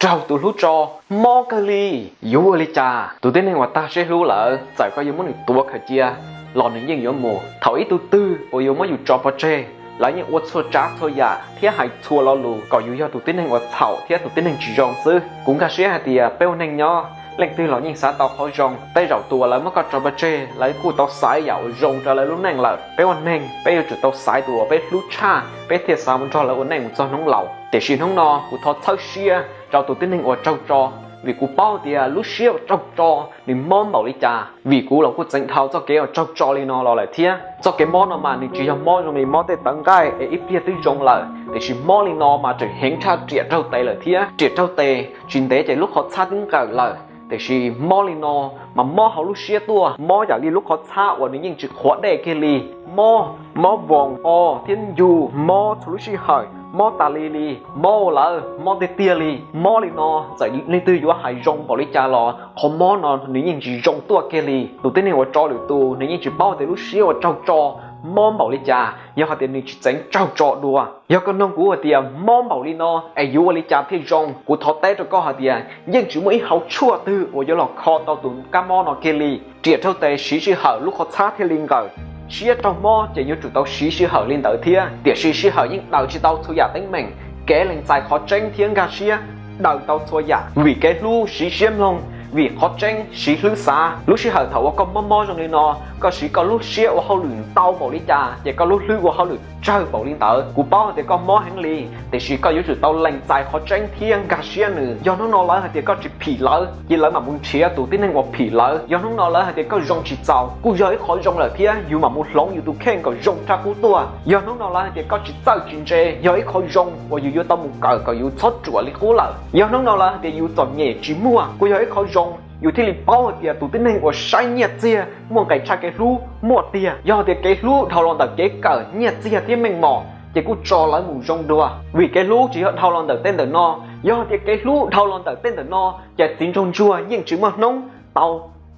raug tus hlub tso, mob kawg li. Yuav ua li cas? Tus tib neeg uas tag siab hlub lawm, txawm koj yuav muab nws tuav khaws cia los nws yeej yuav mus. Thaum ib tug twg uas yuav muab yus tso pov tseg, lawv yeej ua txhua tsav txhua yam thiab hais txhua lo lus kom yus yog tus tib neeg uas txhaum thiab tus tib neeg tsis zoo xwb. Kuv nkag siab hais tias peb ua neeg nyob, leej twg los yeej xav tau qhov zoo. Tej zaum tus uas lawv muab koj tso pov tseg, lawv kuj tau xaiv yam uas zoo rau lawv lub neej lawm. Peb ua neeg, peb yuav tsum tau xaiv tus uas peb hlub tshaj, peb thiaj xav mus nrog lawv ua neej mus txog hnub laus. Tiam sis hnub no kuv thov txhawb siab rau tus tib neeg uas raug tso, vim kuv paub tias lub siab uas raug tso nws mob npaum li cas. Vim kuv los kuj txeev dhau txoj kev uas raug tso li no los lawm thiab. Txoj kev mob no mas nws tsis yog mob zoo li mob tej tawv nqaij es ib pliag twb zoo lawm, tiam sis mob li no mas tseem heev tshaj riam raug tes lawm thiab. Riam raug tes tsis ntev ces lub qhov txhab twb nqawm lawm, tiam sis mob li no mas mob hauv lub siab tuaj, mob yam li lub qhov txhab uas nws yeej tsis qhuav dej kiag li. Mob, mob voos o thiab ncu, mob txhua lub sij hawm, mob tas li li, mob lawm, mob tiag tiag li. Mob li no txawm leej twg yuav hais zoo npaum li cas los qhov mob no nws yeej tsis zoo tuaj kiag li. Tus tib neeg uas tso lwm tus nws yeej tsis paub tias lub siab uas raug tso mob npaum li cas yog hais tias nws tsis txeev raug tso dua. Yog koj nug kuv hais tias mob npaum li no es yuav ua li cas thiaj zoo, kuv thov teb rau koj hais tias yeej tsis muaj ib hauv tshuaj twg uas yuav los kho tau tus kab mob no kiag li. Riam raug tes siv sij hawm lub qhov txhab thiaj li nqawm. Siab raug mob ces yuav tsum tau siv sij hawm li ntawd thiab, tiam sis sij hawm yeej daws tsis tau txhua yam teeb meem. Kev lees txais qhov tseeb thiab nkag siab daws tau txhua yam. Vim kev hlub siv siab mloog, vim qhov tseeb siv hlwb xav. Lub sij hawm thaum uas koj mob mob zoo li no, koj siv koj lub siab ua hauj lwm ntau npaum li cas ces koj lub hlwb ua hauj lwm tsawg npaum li ntawd. Kuv paub hais tias koj mob heev li, tiam sis koj yuav tsum tau lees txais qhov tseeb thiab nkag siab nws. Yog hnub no lawv hais tias koj tsis phim lawv, ces lawv mam mus nrhiav tus tib neeg uas phim lawv. Yog hnub no lawv hais tias koj zoo tsis txaus, kuj yog ib qhov zoo lawm thiab, yus mam mus hloov yus tus kheej kom zoo tshaj qub tuaj. Yog hnub no lawv hais tias koj tsis txawj tsis ntse, yog ib qhov zoo uas yus yuav tau mus kawm kom yus txhob ruam li qub lawm. Yog hnub no lawv hais tias yus txom nyem tsis muaj, kuj yog ib qhov zoo, yus thiaj li paub hais tias tus tib neeg uas saib nyiaj txiag muaj nqis tshaj kev hlub muaj tiag. Yog hais tias kev hlub dhau los ntawm kev kawm, nyiaj txiag thiab meej mom, ces kuj tso lawv mus zoo dua. Vim kev hlub tsis yog dhau los ntawm tej ntawm no. Yog hais tias kev hlub dhau los ntawm tej ntawm no, ces txiv nraug ntsuag yeej tsis muaj hnub tau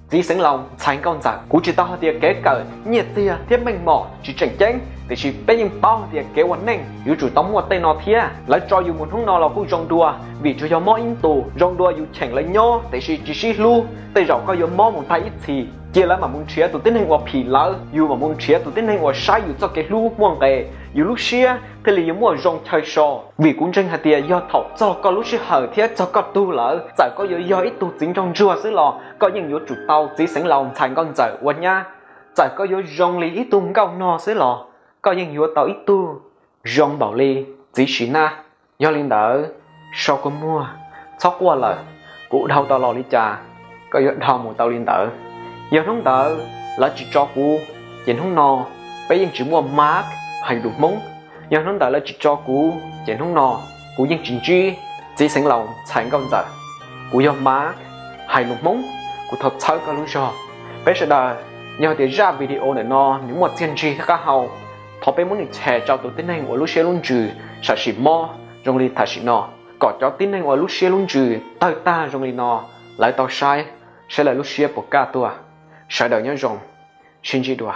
txiv xeev laus ntxhais nkauj ntxawm. Kuv tsis tau hais tias kev kawm, nyiaj txiag thiab meej mom tsis tseem ceeb, tiam sis peb yeej paub hais tias kev ua neej yuav tsum tau muaj tej no thiab. Lawv tso yus mus hnub no los kuj zoo dua, vim tsuas yog mob ib ntus zoo dua yus cheem lawv nyob, tiam sis tsis sib hlub, tej zaum koj yuav mob mus tag ib txhis. Cia lawv mam mus nrhiav tus tib neeg uas phim lawv, yus mam mus nrhiav tus tib neeg uas saib yus txoj kev hlub muaj nqis, yus lub siab thiaj li yuav muaj zoo chaw so. Vim kuv ntseeg hais tias yog thaum txog koj lub sij hawm thiab txog koj tug lawm, txawm koj yuav yog ib tug txiv nraug ntsuag xwb los koj yeej yuav tsum tau txiv xeev laus ntxhais nkauj ntxawm ua nyab. Txawm koj yuav zoo li ib tug nkauj nog xwb los koj yeej yuav tau ib tug zoo npaum li txiv sim nab. Yog li ntawd, sau kua muag, txhob quaj lawm. Kuv dhau tau los li cas, koj yuav dhau mus tau li ntawd. Yog hnub ntawd lawv tsis tso kuv, ces hnub no peb yeej tsis muaj Mark hais lus Hmoob. Yog hnub ntawd lawv tsis tso kuv, ces hnub no kuv yeej tsis ntsib txiv xeev laus ntxhais nkauj ntxawm. Kuv yog Mark hais lus Hmoob, kuv thov txhawb koj lub zog. Peb sawv daws, yog tias zaj video ntawm no nws muaj txiaj ntsig thiab qab hau, thov peb muab nws share rau tus tib neeg uas lub siab lub ntsws sam sim mob zoo li tam sim no, kom cov tib neeg uas lub siab lub ntsws tawg tag zoo li no, lawv tau saib, saib lawv lub siab puas kaj tuaj. Sawv daws nyob zoo, sib ntsib dua.